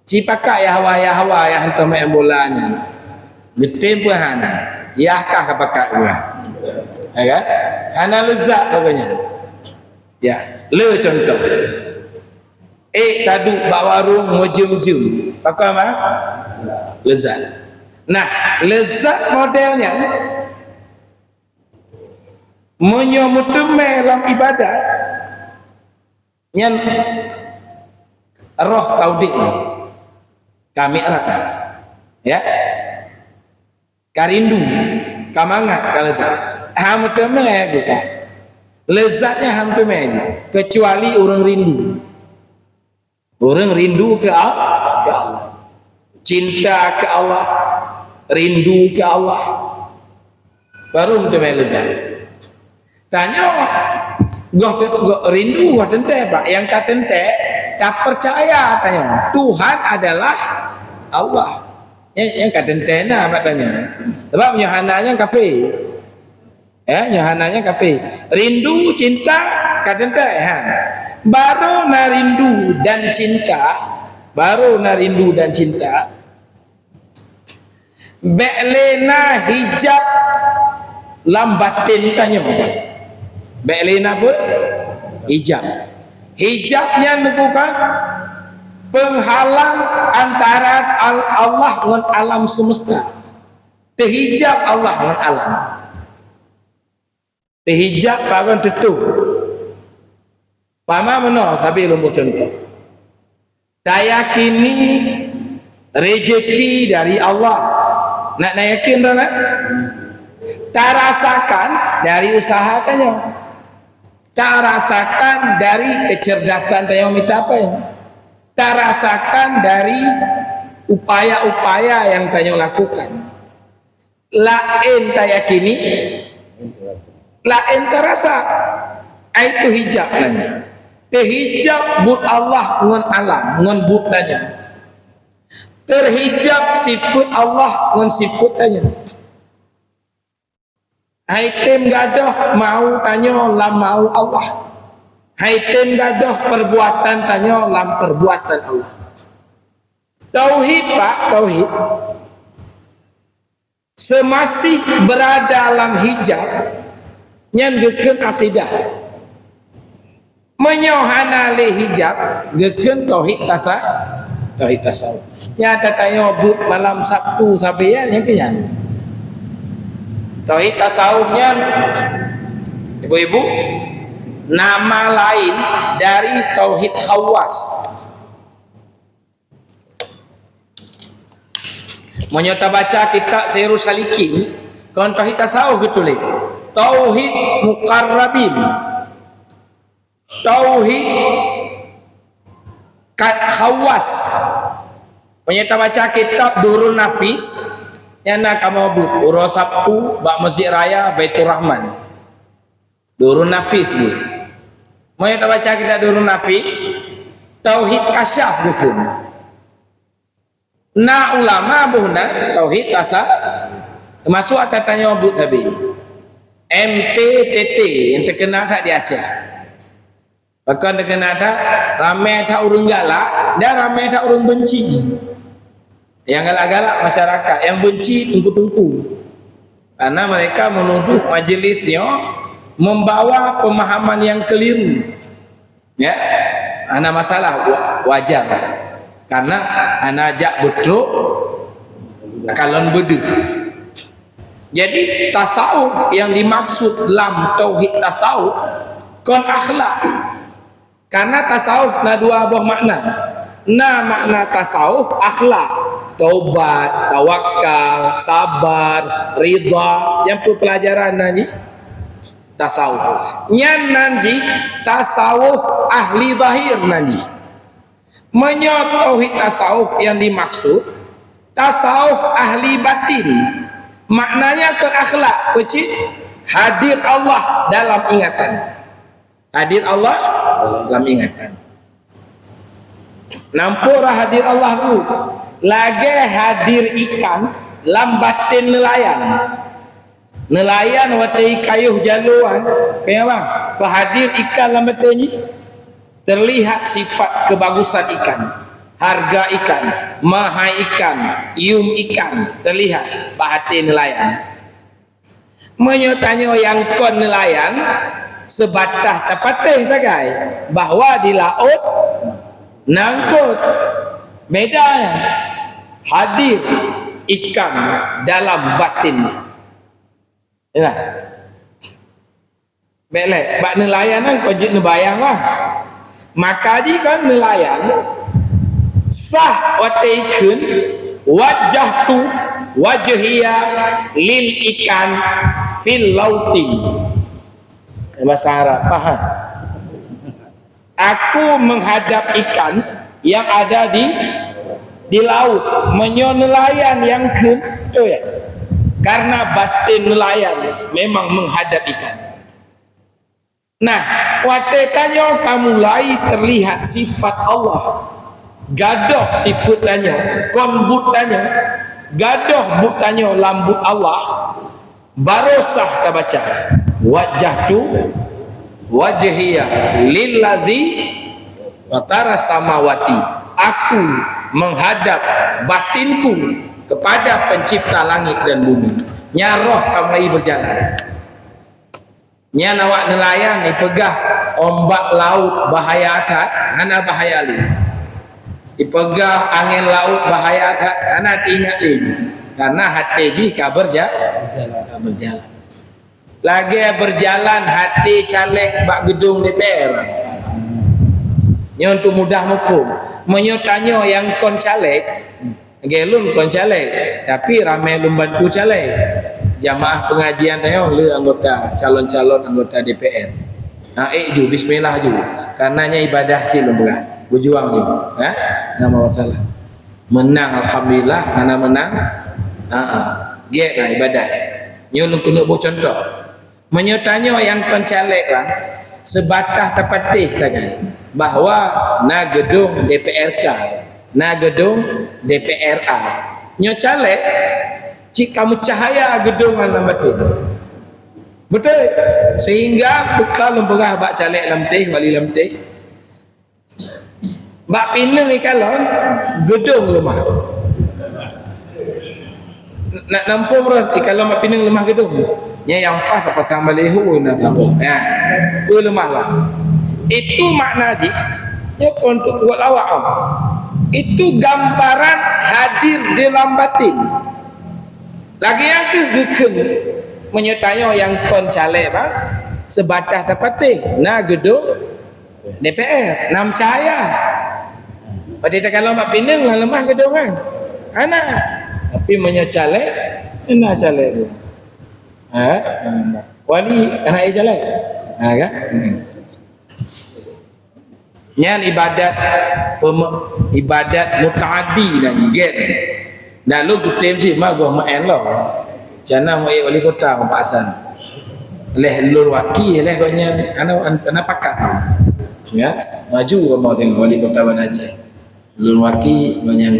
Ci pakat yah hawa, yah hawa, yah hantom maén bola nyan. Geutem pun hana. Yah kah ka pakat buah. Ya kan? Hana leuzat pokoknya. Ya, le contoh. Eh, taduek bak warong meujeuem-jeuem. Pakon, bah? Leuzat. Nah, leuzat model nyan, meunyoe meuteumé lam ibadat, nyan roh ka udép nyan. Ka mi'raj nyan. Ya. Ka rindu, ka mangat, ka leuzat. Hana meuteumé geuh ka. Leuzat nyan hana meuteumé jih, keucuali ureueng rindu. Ureueng rindu keu A-, keu Allah. Cinta keu Allah, rindu keu Allah. Baru meuteumé leuzat. Tanyoe, goh, goh rindu goh teuntèe, Pak. Nyang ka teuntèe, tapeucaya tanyoe, Tuhan adalah Allah. Nyang, nyang ka teuntèe na bak tanyoe. Sabab nyoe hana nyang kafé. Eh, nyoe hana nyang kafé. Rindu, cinta, ka teuntèe, ha. Baru na rindu dan cinta, baru na rindu dan cinta. Bék lé na hijab lam batin tanyoe. Bék lé na peue? Hijab. Hijab nyan bukan penghalang antara al-, Allah ngon alam semesta. Teuhijab Allah ngon alam. Teuhijab pagon teutup. Pama meunoe sabe lôn beucuntoh. Tayakini rezeki dari Allah. Nak, nak yakin dah nak? Tarasakan dari usaha tanyoe. Tarasakan dari kecerdasan tanyoe mita péng. Tarasakan dari upaya-upaya yang tanyoe lakukan. Laén tayakini, laén tarasa. Ai teuhijab nyan. Teuhijab buet Allah ngon alam, ngon buet tanyoe. Teuhijab sifeut Allah ngon sifeut tanyoe. Hai tem gadôh mau tanyoe lam mau Allah. Hai tem gadôh perbuatan tanyoe lam perbuatan Allah. Tauhid, Pak, tauhid. Seumasih beurada lam hijab, nyan geukheun akidah. Meunyoe hana lé hijab, geukheun tauhid tasa-, tauhid tasawuf. Nyan tatanyoe buet malam Sabtu sabe nyan, nyan keuh nyan. Tauhid tasawuf nyan, ibu-ibu, nama lain dari tauhid khawas. Meunyoe tabaca kitab Sairus Salikin, kon tauhid tasawuf geutuléh. Tauhid muqarrabin. Tauhid ka-, khawas. Meunyoe tabaca kitab Durun Nafis, nyan na kamoe buet uroe Sabtu bak Masjid Raya Baiturrahman. Durun Nafis buet. Meunyoe tabaca kitab Durun Nafis, tauhid kasyaf geukheun. Na ulama boh na tauhid tasawuf, teumasuk ata tanyoe buet sabe. M P T T nyang teukeunal that di Aceh. Pakon teukeunal that, ramé that ureuëng galak dan ramé that ureuëng beunci. Nyang galak-galak masyarakat, nyang beunci teungku-teungku. Karena mereka menuduh majelis nyoe membawa pemahaman yang keliru. Ya, hana masalah, wa-, wajar lah. Karena hana jak beutrok kalon beudeuh. Jadi, tasawuf yang dimaksud lam tauhid tasawuf kon akhlak. Karena tasawuf na dua boh makna. Na makna tasawuf akhlak, taubat, tawakal, sabar, ridha, nyang peue pelajaran nan jih tasawuf. Nyan nan jih tasawuf ahli zahir nan jih. Meunyoe tauhid tasawuf nyang dimaksud, tasawuf ahli batin. Maknanya kon akhlak, peue cit? Hadir Allah dalam ingatan. Hadir Allah dalam ingatan. Nampak hadir Allah tu. Lagée hadir ikan lam baten neulayan. Neulayan watée i kayôh jaloe nyan, keu nyang bang, keu hadir ikan lam baten jih, terlihat sifat kebagusan ikan, harga ikan, mahai ikan, yum ikan, terlihat bak até neulayan. Meunyoe tanyoe nyang kon neulayan, seubatas tapatéh sagai bahwa di laôt na eungkôt. Beda nyan. Hadir ikan dalam batin nyan. Nah. Bék lé, bak neulayan nyan kon jeuet neubayang lah. Maka jih kan neulayan sah watée ikheun, "Wajjahtu wajhiya lil ikan fil lauti." Bahasa Arab, paham? Aku menghadap ikan yang ada di, di laut. Meunyoe neulayan nyang kheun, beutôi ya? Karena batin neulayan memang menghadap ikan. Nah, watée tanyoe ka mulai terlihat sifat Allah, gadôh sifeut tanyoe, kon buet tanyoe, gadôh buet tanyoe lam buet Allah, barô sah tabaca, "Wajjahtu wajhiya lillazi fatara samawati." Aku menghadap batinku kepada pencipta langit dan bumi. Nyan roh ka mulai berjalan. Nyan awak nelayan ipeugah ombak laut bahaya that, hana bahaya lé. Ipeugah angén laut bahaya that, hana teuingat lé jih. Karena até jih ka berja-, ka berjalan. Lagée berjalan até caleg bak geudong D P R. Nyoe untuk mudah muphom. Meunyoe tanyoe nyang kon caleg, lagée lôn kon caleg, tapi ramé lôn bantu caleg. Jamaah pengajian tanyoe le anggota, calon-calon anggota D P R. Nah, ék ju, bismillah ju. Karena nyan ibadah cit lôn peugah. Beujuang ju. Ha? Nama masalah. Menang, alhamdulillah, hana menang. Ha, ha. Gét lah ibadat. Nyoe lôn keuneuk boh contoh. Meunyoe tanyoe nyang kon caleg, bang, sebatah tapatéh sagai bahwa na geudong D P R K, na geudong D P R A. Nyoe caleg cit ka meucahya geudong lam batin. Beutôi. Sehingga buka lôn peugah bak caleg lam teh, wali lam teh. Bak pineung ikalon, geudong leumah. Nak nampung rot ikalon bak pineung leumah geudong. Nyan nyang pas tapasang baliho na saboh. Ya. Peue leumah lah. Itu makna jih, nyoe kon untuk buat lawak, oh. Itu gambaran hadir dalam batin. Lagée nyang keuh geukheun, meunyoe tanyoe nyang kon caleg, bang, sebatah tapatéh, na geudong D P R, na meucahya. Padahai takalon bak pineung, lam leumah geudong kan? Hana. Tapi meunyoe caleg, na caleg tu. Ha? Wali, aneuk caleg. Ha, kan? Hmm. Nyan ibadat peme-, ibadat mutaaddi na nyan, gét. Dan lôn kutem cit ma goh meu'en lom. Cana meu'en wali kota Pak Hasan. Leh lôn waki, leh gobnyan ana, ana pakat lom. Ya, maju kamoe tengok wali kota Banda Aceh. Lôn waki gobnyan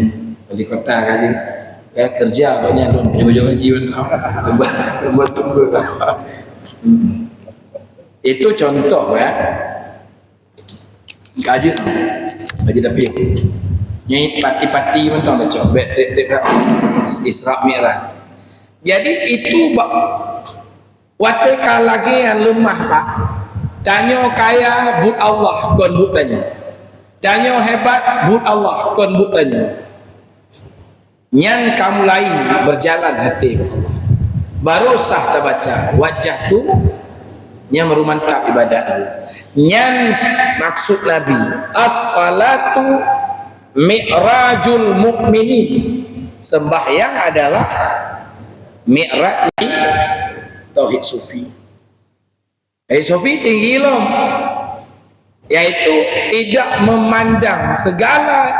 wali kota kali. Ya, kerja gobnyan lôn joh-joh gaji. Tambah, tambah tunggu. Hmm. Itu contoh, ya. Ka jeuet, ka jeuet tapi. Nyan pati-pati mantong tacok, bèk trép-trép dak. Isra Mi'raj. Jadi itu ba-, watèe ka lagèe nyang leumah, Pak. Tanyoe kaya buet Allah, kon buet tanyoe. Tanyoe hebat, buet Allah, kon buet tanyoe. Nyan ka mulai berjalan até bak Allah. Baru sah tabaca, wajjahtu, nyan baru mantap ibadat. Nyan maksud Nabi, "As-salatu mi'rajul mu'minin." Sembahyang adalah mi'raj tauhid sufi. Eh, sufi tinggi lom, yaitu tidak memandang segala,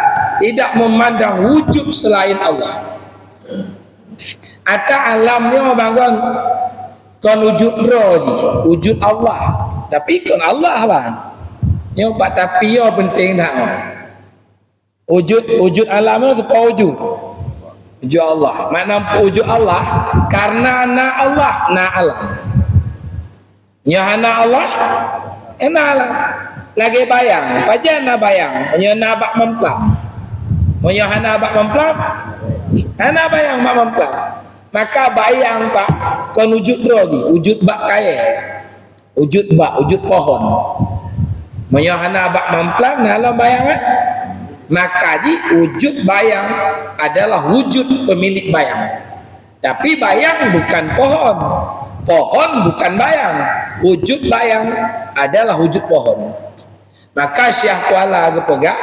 tidak memandang wujud selain Allah. Ata alam nyoe bangon kon wujud droe jih, wujud Allah. Tapi kon Allah, bang. Nyoe bak tapi nyoe penting that, oh. Wujud, wujud alam tu siapa wujud? Wujud Allah. Makna wujud Allah, karena na Allah, na alam. Nyoe hana Allah, eh, na alam. Lagèe bayang, pajan na bayang, meunyoe na bak mamplam. Meunyoe hana bak mamplam, hana bayang bak mamplam. Maka bayang, Pak, kon wujud droe jih, wujud bak kayèe. Wujud bak, wujud pohon. Meunyoe hana bak mamplam, na lom bayang, kan? Maka jih wujud bayang adalah wujud pemilik bayang. Tapi bayang bukan pohon. Pohon bukan bayang. Wujud bayang adalah wujud pohon. Maka Syiah Kuala geupeugah,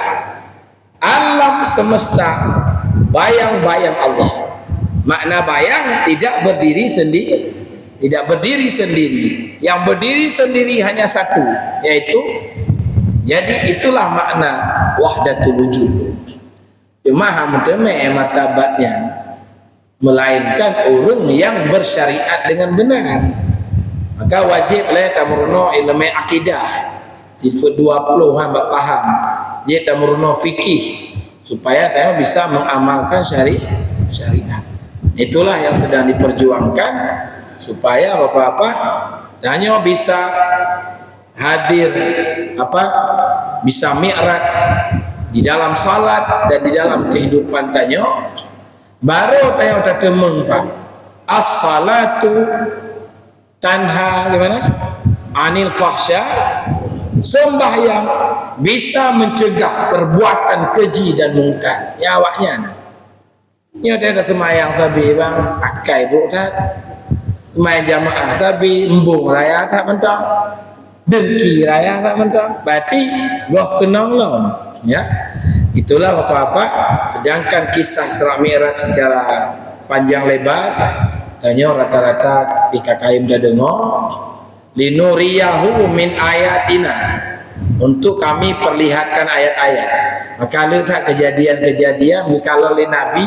alam semesta bayang-bayang Allah. Makna bayang tidak berdiri sendiri, tidak berdiri sendiri. Yang berdiri sendiri hanya satu, yaitu, jadi itulah makna wahdatul wujud. Cuma hana meuteumé martabat nyan. Melainkan ureuëng nyang bersyariat dengan benar. Maka wajéb lé tameurunoe iéleumé akidah, sifeuet dua ploh han bak paham, jeuet tameurunoe fikih, supaya tanyoe bisa mengamalkan syari-, syariat. Itulah yang sedang diperjuangkan, supaya bapak-bapak tanyoe bisa hadir, apa, bisa mi'raj di dalam salat dan di dalam kehidupan tanyoe. Baru tanyoe tateumeung, Pak. As-salatu tanha, gimana? Anil fahsya. Sembahyang bisa mencegah perbuatan keji dan mungkar. Nyan awaknyan. Nyoe teuh dah seumayang sabe bang, akai brok that. Seumayang jamaah sabe, embong raya that mantong. Dengki raya that mantong. Berarti goh keunong lom, ya. Itulah bapak-bapak, sedangkan kisah Isra Mi'raj secara panjang lebar, tanyoe rata-rata pih ka kayém tadeungoe, "Linuriyahu min ayatina," untuk kami perlihatkan ayat-ayat. Maka le that kejadian-kejadian geukalon lé Nabi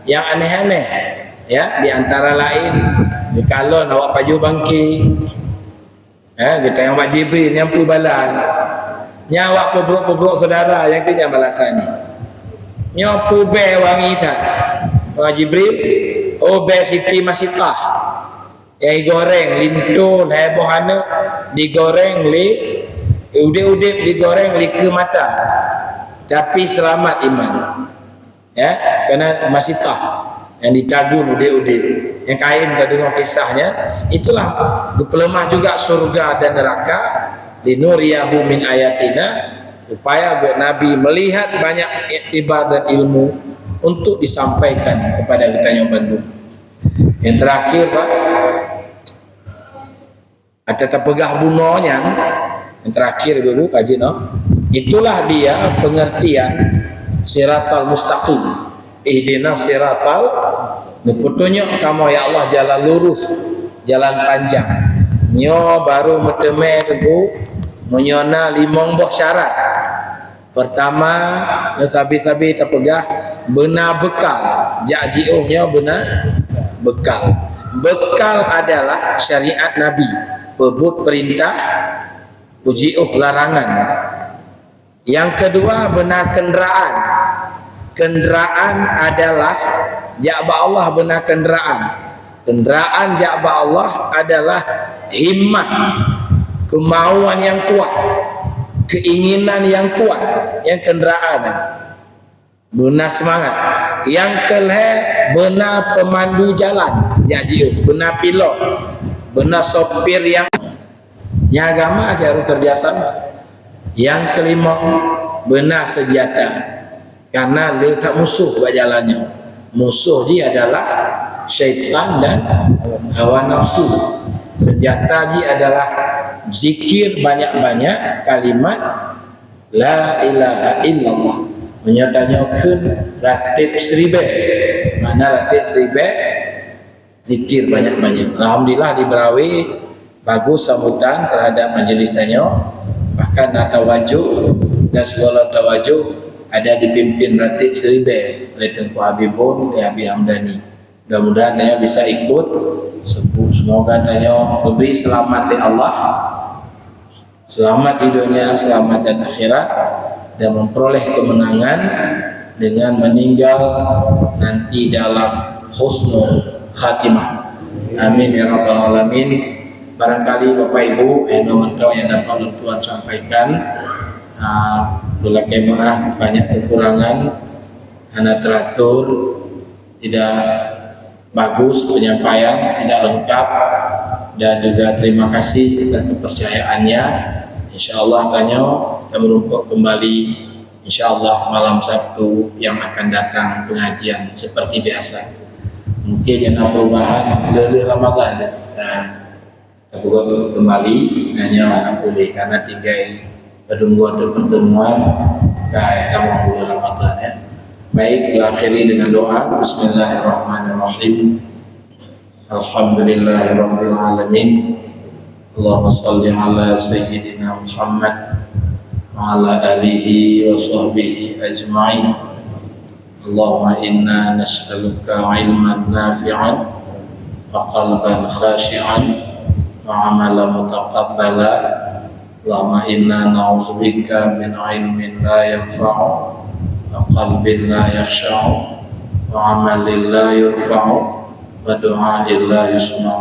nyang aneh-aneh, ya, di antara lain geukalon awak pajoh bangke, ya, geutanyong bak Jibril nyang peue bala, nyang awak peubrok-peubrok syedara nyang keu nyan balasan jih. Nyoe peue bèe wangi that. Nyoe Jibril, "Oh, bèe Siti Masitah." Nyang digoreng linto lhèe boh aneuk, digoreng lé udép-udép, digoreng likôt mata, tapi seulamat iman. Ya, karena Masitah nyang ditagun udép-udép. Nyang kayém tadeungoe kisahnya, itulah geupeuleumah juga surga dan neraka, "Linuriyahu min ayatina," supaya geuh Nabi melihat banyak iktibar dan ilmu untuk disampaikan kepada geutanyoe bandum. Yang terakhir, Pak, ata tapeugah bunoe nyan, yang terakhir, Ibu-ibu, kaji noh, itulah dia pengertian siratal mustaqim. Ihdinas siratal, neupeutunyok kamoe, ya Allah, jalan lurus, jalan panjang. Nyoe baru meuteumé teungku, meunyoe na limong boh syarat. Pertama, nyoe sabe-sabe tapeugah, beuna beukal. Jak jiôh nyoe beuna beukal. Beukal adalah syariat Nabi, peubuet peurintah, peujiôh larangan. Nyang keudua, beuna keundraan. Keundraan adalah jak bak Allah beuna keundraan. Keundraan jak bak Allah adalah himmah, keumauan nyang kuat, keinginan nyang kuat, nyang keundraan nyan. Beuna seumangat. Nyang keulhèe, beuna peumandu jalan, jak jiôh, beuna pilot, beuna sopir nyang Nyan agama ajaran kerjasama. Nyang keulimong, beuna seunjata. Karena le that musoh bak jalan nyoe. Musoh jih adalah syaitan dan hawa nafsu. Seunjata jih adalah zikir banyak-banyak, kalimat la ilaha illallah. Meunyoe tanyoe kheun ratéb siribèe. Makna ratéb siribèe, zikir banyak-banyak. Alhamdulillah, di Merawe bagus sambutan terhadap majlis tanyoe. Bahkan na tawajoh dan sigohlom tawajoh ada dipimpin ratéb siribèe oleh Teungku Habibun, oleh Habib Hamdani. Mudah-mudahan tanyoe bisa ikut. Sepu-, semoga tanyoe diberi selamat oleh Allah. Selamat di dunia, selamat dan akhirat, dan memperoleh kemenangan dengan meninggal nanti dalam husnul khatimah. Amin ya rabbal alamin. Barangkali Bapak Ibu, eh, nyoe mantong nyang dapat lôn tuan sampaikan. Ah, lôn lakèe meu'ah banyak kekurangan, hana teratur, tidak bagus penyampaian, tidak lengkap, dan juga terima kasih atas kepercayaannya. Insya Allah tanyoe akan merumpok kembali, insya Allah, malam Sabtu yang akan datang pengajian seperti biasa. Mungkin nyang na perubahan lheuh-lheuh Ramadan. Nah, Tapeugöt keumbali, nyan nyoe hana puléh, karena tinggai padum goe teuk pertemuan, ka tamong buleuen Ramadhan, ya. Baik, berakhiri dengan doa. Bismillahirrahmanirrahim. Alhamdulillahirabbil alamin. Allahumma shalli ala sayyidina Muhammad wa ala alihi wa sahbihi ajma'in. اللهم إنا نسألك علما نافعا وقلبا خاشعا وعملا متقبلا. اللهم إنا نعوذ بك من علم لا ينفع وقلب لا يخشع وعمل لا يرفع ودعاء لا يسمع.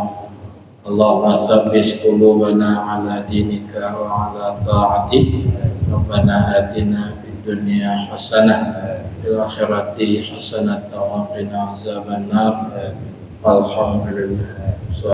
اللهم ثبت قلوبنا على دينك وعلى طاعتك. ربنا آتنا في الدنيا حسنة fil akhirati hasanatan wa qina azabannar. Alhamdulillah.